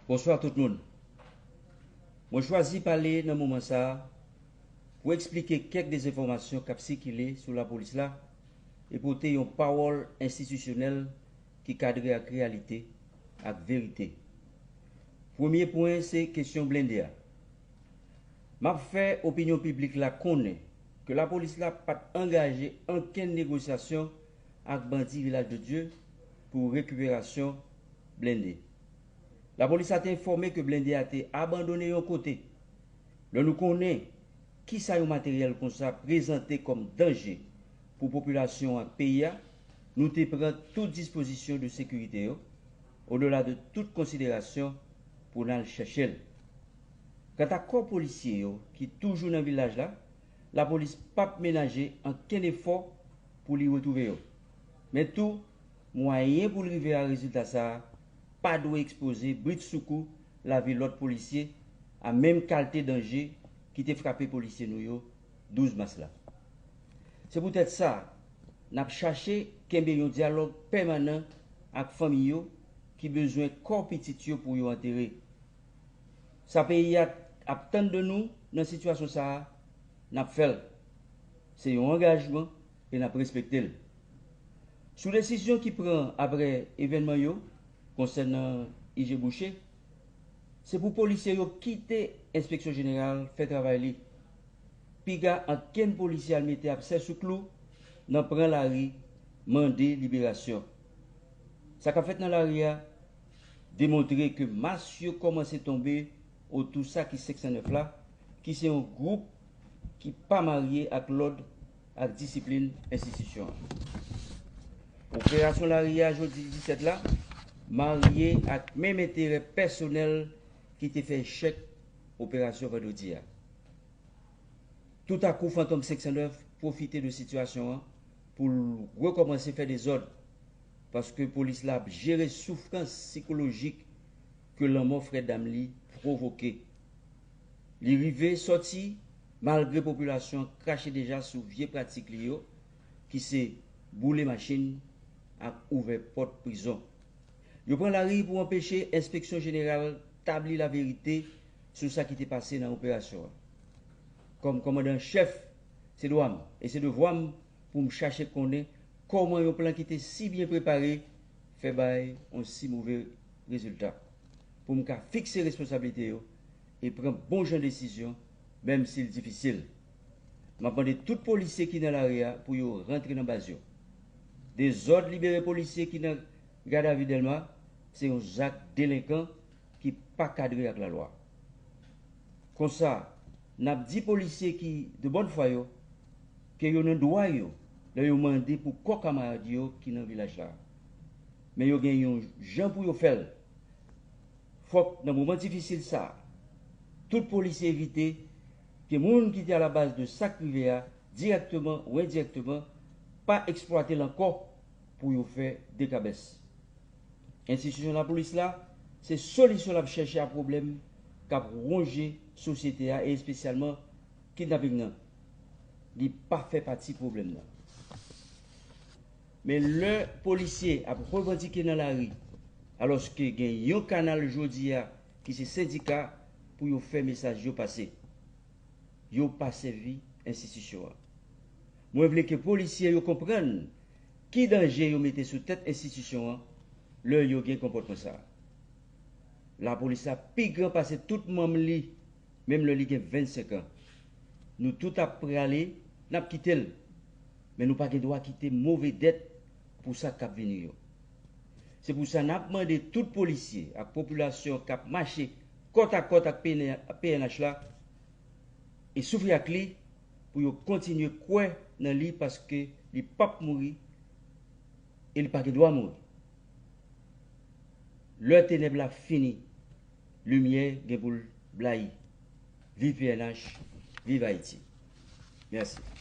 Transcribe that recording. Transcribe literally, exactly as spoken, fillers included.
Bonswa tout moun. Mwen chwazi pale nan moman sa a pou eksplike kèk dezenfòmasyon k ap sikile sou lapolis la e pote yon pawòl enstitisyonèl ki kadre ak reyalite ak verite. Premye pwen se kesyon blende a. M ap fè opinyon piblik la konnen ke lapolis la pa t angaje ankenn negosyasyon ak bandi Vilaj de Dye pou rekiperasyon blende. Lapolis la te enfòme ke blende a te abandone yon kote. Lè nou konnen kisa yon materyèl konsa prezante kòm danje pou popilasyon ak peyi a, nou te pran tout dispozisyon de sekirite yo, odela de tout konsiderasyon, pou n al chèche l. Kanta kò polisye yo ki toujou nan vilaj la, lapolis p ap menaje ankenn efò pou li retwouve yo. Men tou, mwayen pou l rive a rezilta sa a pa dwe ekspoze britsoukou lavi lòt polisye a menm kalte danje ki te frape polisye nou yo douz mas la. Se poutèt sa, n ap chache kenbe yon dyalòg pèmanan ak fanmi yo ki bezwen kò pitit yo pou yo antere. Sa peyi a ap tann de nou nan sitiyasyon sa a, n ap fè l. Se yon angajman e n ap respekte l. Sou desizyon ki pran apre evènman yo konsènan I G Boucher, se pou polisye yo kite Enspeksyon Jeneral fè travay li. Piga ankenn polisye al mete absè sou klou nan pran lari mande liberasyon. Sa k ap fèt nan lari a demontre ke mas yo kòmanse tonbe otou sa ki senk san nèf la, ki se yon gwoup ki pa marye ak lòd ak disiplin enstitisyon an. Operasyon lari a jodi disèt la marye ak menm enterè pèsonèl ki te fè echèk operasyon vandredi a. Toutakou, Fantom senk san nèf pwofite de sitiyasyon an pou l rekòmanse fè dezòd, paske polis la ap jere soufrans sikolojik ke lanmò frè dam li pwovoke. Li rive sòti malgre popilasyon an krache deja sou vye pratik li yo, ki se boule machin ak ouvè pòt prizon. Yo pran lari pou anpeche Enspeksyon Jeneral tabli laverite sou sa ki te pase nan operasyon an. Kòm kòmandan an chèf, se dwa m e se devwa m pou m chache konnen kòman yon plan ki te si byen prepare fè bay yon si move rezilta, pou m ka fikse responsablite yo e pran bon jan desizyon, menm si l difisil. M ap mande tout polisye ki nan lari a pou yo rantre nan baz yo. Dezòd libere polisye ki nan gadavi Dèlma se yon zak delenkan ki pa kadre ak lalwa. Konsa, n ap di polisye ki de bòn fwa yo ke yo nan dwa yo lè yo mande pou kò kamarad yo ki nan vilaj la. Men yo gen yon jan pou yo fè l. Fòk nan moman difisil sa a, tout polisye evite ke moun ki te alabaz de sa k rive a, dirèkteman ou endirèkteman, pa eksplwate l ankò pou yo fè dekabès. Enstitisyon lapolis la, se solisyon l ap chèche a pwoblèm k ap wonje sosyete a, e espesyalman kidnaping nan. Li pa fè pati pwoblèm nan. Men lè polisye ap revandike nan lari, alòske gen yon kanal jodi a ki se sendika pou yo fè mesaj yo pase, yo pa sèvi enstitisyon an. Mwen vle ke polisye yo konprann ki danje yo mete sou tèt enstitisyon an lè yo gen konpòtman sa a. Lapolis la pi gran pase tout manm li, menm lè li gen vennsenk an. Nou tout ap prale, n ap kite l. Men nou pa gen dwa kite move dèt pou sa k ap vini yo. Se pou sa n ap mande tout polisye ak popilasyon k ap mache kòtakòt ak P N H la e soufri ak li pou yo kontinye kwè nan li, paske li p ap mouri e li pa gen dwa mouri. Lè tenèb la fini, limyè gen pou l blayi. Viv P N H, viv Ayiti. Mèsi.